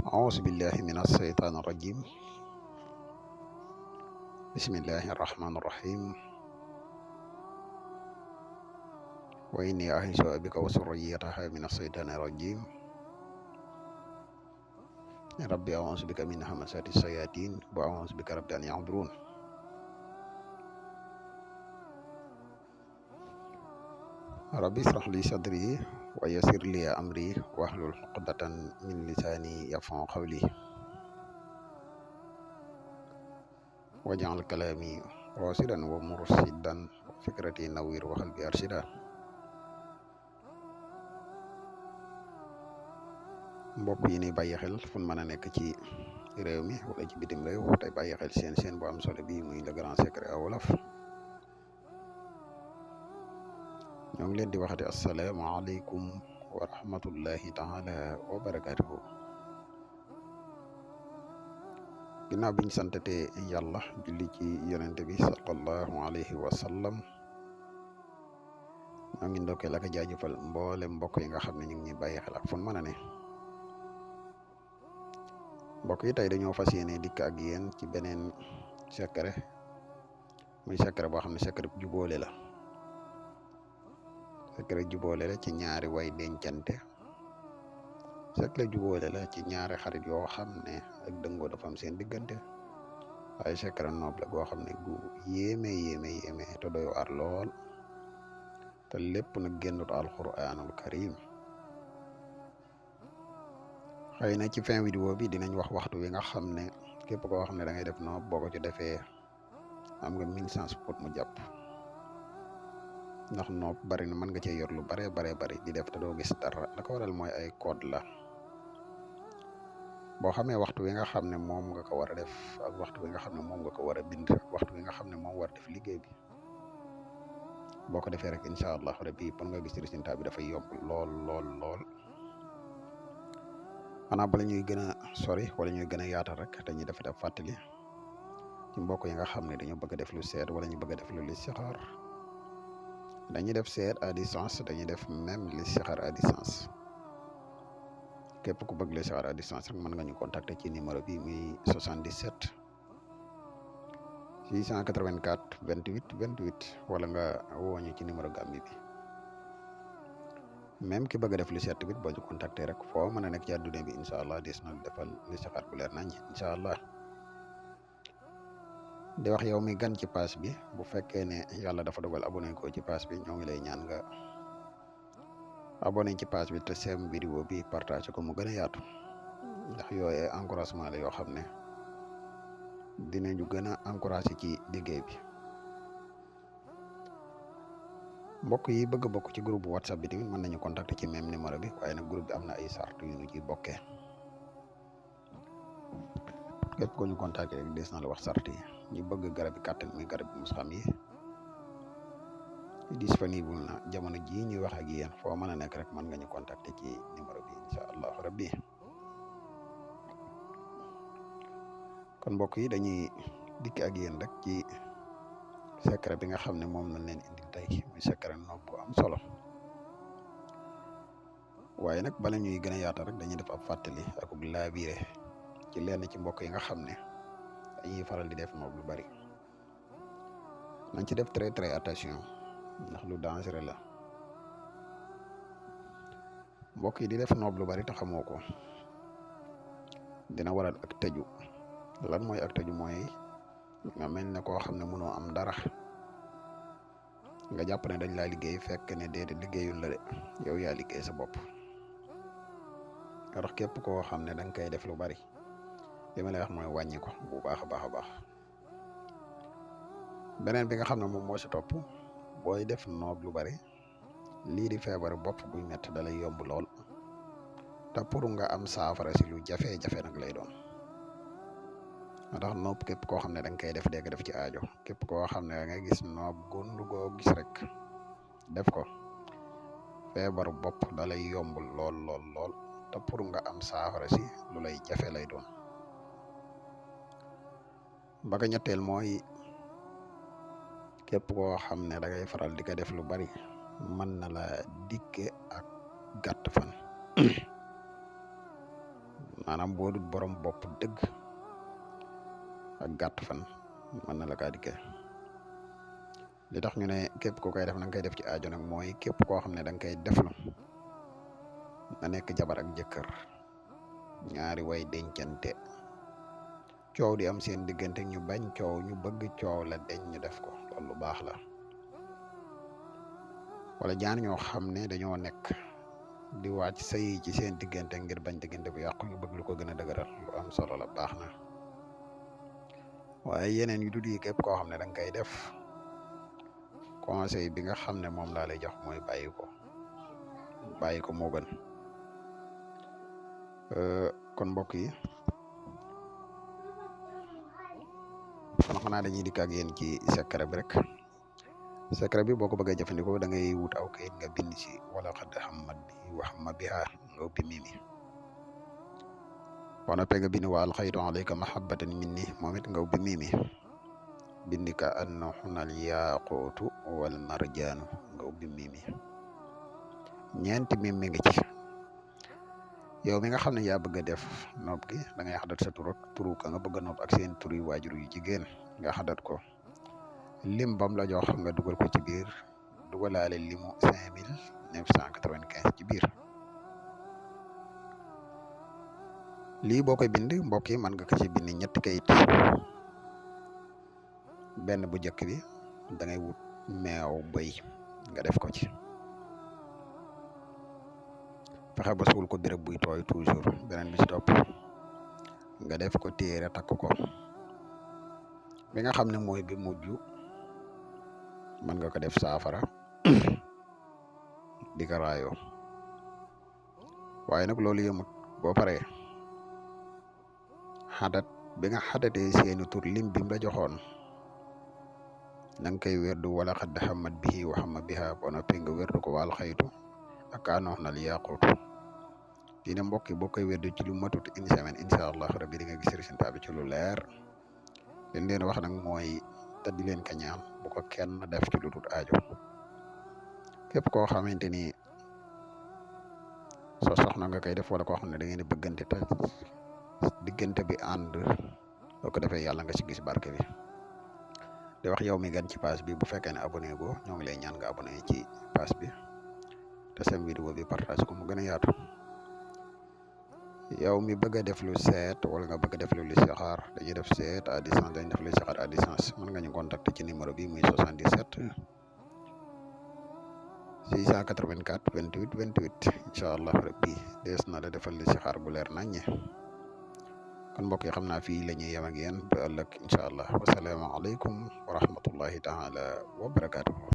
أعوذ بالله من الشيطان الرجيم. بسم الله الرحمن الرحيم. وإني أعيذ بك وذريتها من الشيطان الرجيم. ربي أعوذ بك من همزات الشياطين وأعوذ بك رب أن يحضرون. ربي اشرح لي صدري ويسر لي أمري واحلل عقدة من لساني يفقهوا قولي واجعل كلامي راشدا ومرشدا وفكرتي نوير وقلبي أرشدا. mbokk yi ni bàyyi xel fu mën a nekk ci réew mi wala ci bitim réew tey bàyyi xel seen bu am solo bi muy le grand secret wolof ñoo ngi leen di waxati asalaamaaleykum wa rahmatullahi taala wa barakatuhu. ginnaaw biñ santate yàlla julli ci yonente bi sallallahu alayhi wa sallam ñoo ngi ndokkeel ak jaajëfal mboole mbokk yi nga xam ne ñu ngi ñuy bàyyi xel ak fu mën a ne. mbokk yi tey dañoo fas yéene dikk ak yéen ci beneen secret muy secret boo xam ne secret jubóole la. secret jubóole la ci ñaari way dencante. secret jubóole la ci ñaari xarit yoo xam ne ak dëngoo dafa am seen diggante. waaye secret noob la goo xam ne gu yéeme te doy waar lool te lépp nag génnut alquranul karim. xëy na ci fin vidéo bi dinañ wax waxtu wi nga xam ne képp koo xam ne da ngay def noob boo ko ci defee am nga 1000 chance pour mu jàpp. ndax noob bari na mën nga cee yor lu bari di def te doo gis dara la ko waral mooy ay code la. boo xamee waxtu wi nga xam ne moom nga ko war a def ak waxtu wi nga xam ne moom nga ko war a bind ak waxtu wi nga xam ne moom war a def liggéey bi boo ko defee rek incha allah rabbi pour nga gis résultat bi dafay yomb lool. xanaa bala ñuy gën a sori wala ñuy gën a yaatal rek dañuy def fàttali ci mbokk yi nga xam ne dañoo bëgg a def lu seet wala ñu bëgg a def lu listixaar. dañuy def seet à distance dañuy def même listixaar à distance. képp ku bëgg listixaar à distance rek mën nga ñu contacter ci numéro bi muy 77 684 28 28 wala nga woo ñu ci numéro Gambie bi. même ki bëgg a def li seet tamit boo ñu contacter rek foo mën a nekk ci àdduna bi incha allah des na defal listixaar bu leer nañ incha allah. di wax yow mi gan ci page bi bu fekkee ne yàlla dafa dogal abonné ko ci page bi ñoo ngi lay ñaan nga abonné ci page bi te sem vidéo bi partage ko mu gën a yaatu ndax yooyu encouragement la yoo xam ne dinañu gën a encouragé ci liggéey bi. mbokk yi bëgg a bokk ci groupe whatsapp bi tamit mën nañu contacter ci même numéro bi waaye nag groupe bi am na ay sart yu ñu ciy bokkee. képp ko ñu contacter rek des na la wax sart yi. ñu bëgg garab yi kàttan muy garab yi musxam yi disponible na jamono jii ñuy wax ak yéen foo mën a nekk rek mën nga ñu contacter ci numéro bi incha allahu rabbi. kon mbokk yi dañuy dikk ak yéen rek ci secret bi nga xam ne moom lañ leen indil tey muy secret noob bu am solo. waaye nag bala ñuy gën a yaatal rek dañuy def ab fàttali ak laabiire ci lenn ci mbokk yi nga xam ne dañuy faral di def noob lu bari. nañ ci def très attention ndax lu dangereux la. mbokk yi di def noob lu bari te xamoo ko dina waral ak tëju. lan mooy ak tëju mooy nga mel ne koo xam ne mënoo am dara nga jàpp ne dañ laa liggéey fekk ne déedéet liggéeyul la de yow yaa liggéey sa bopp. ndax képp koo xam ne da nga koy def lu bari li ma lay wax mooy wàññi ko bu baax a baax. beneen bi nga xam ne moom moo si topp booy def noob lu bari lii di feebar bopp buy métti da lay yomb lool te pour nga am saafara si lu jafe-jafe nag lay doon. ndax noob képp koo xam ne da nga koy def dégg def ci aajo képp koo xam ne da nga gis noob gundu goo gis rek def ko feebaru bopp da lay yomb lool te pour nga am saafara si lu lay jafe lay doon. ba ka ñetteel mooy képp koo xam ne da ngay faral di ko def lu bari mën na la dikke ak gàtt fan maanaam boo dut borom bopp dëgg ak gàtt fan mën na la kaa dikkee li tax ñu ne képp ku koy def na nga koy def ci aajo nag mooy képp koo xam ne da nga koy deflu na nekk jabar ak jëkkër ñaari way dencante coow di am seen diggante ñu bañ coow ñu bëgg coow la deñ ñu def ko loolu lu baax la wala jaan ñoo xam ne dañoo nekk di wàcc sëy ci seen diggante ngir bañ diggante bu yàqu ñu bëgg lu ko gën a dëgëral lu am solo la baax na waaye yeneen yu dul yi képp koo xam ne da nga koy def conseil bi nga xam ne moom laa lay jox mooy bàyyi ko moo gën kon mbokk yi kon xanaa dañuy dikk ak yéen ci secret bi rek secret bi boo ko bëggee jëfandikoo da ngay wut aw kayit nga bind ci wala xad xammat bi waxma biha nga ubbi mimi boo noppee nga bind wa alxaytu alayka mahabbatan minni moom it nga ubbi mimi bind ka annaxunal yaaquutu wal marjaanu nga ubbi mimi ñeenti mimi ngi ci yow mi nga xam ne yaa bëgg a def nopp gi da ngay xadat sa turu ka nga bëgg a nopp ak seen tur yu waajur yu jigéen nga xadat ko lim bam la jox nga dugal ko ci biir dugalaale limu 5995 ci biir lii boo koy bind mbokk yi mën nga ko ci bind ñetti kayit benn bu njëkk bi da ngay wut meew bëy nga def ko ci fexe ba suul ko béréb buy tooy toujours beneen bi ci topp nga def ko téere takk ko bi nga xam ne mooy bi mujj mën nga ko def saafara di ko raayoo waaye nag loolu yëmut boo paree xadat bi nga xadatee seeni tur lim bi mu la joxoon na nga koy werdu wala xadd xamat bihi wa xama biha boo noppee nga werdu ko wal xaytu ak anoxnal yaaquutu dina mbokk yi boo koy werdu ci lu matut une semaine incha allah rabbi di nga gis résultat bi ci lu leer leen wax nag mooy te di leen ka ñaan bu ko kenn def ci lu dul aajo képp koo xamante ni soo soxna nga koy def wala koo xam ne da ngeen di bëggante te diggante bi ànd boo ko defee yàlla nga ci gis barke bi di wax yow mi gan ci page bi bu fekkee ne abonné go ñoo ngi lay ñaan nga abonné ci page bi te seen vidéo bi partage ko mu gën a yaatu yow mi bëgg a def lu seet wala nga bëgg a def lu listixaar dañuy def seet à distance dañuy def listixaar à distance mën nga ñu contacter ci numéro bi muy 77 684 28 28 incha allah rabbi dees na la defal listixaar gu leer naññe kon mbokk yi xam naa fii la ñuy yem ak yéen ba ëllëg incha allah wasalaamaaleykum wa rahmatullahi taala wa barakaatuhu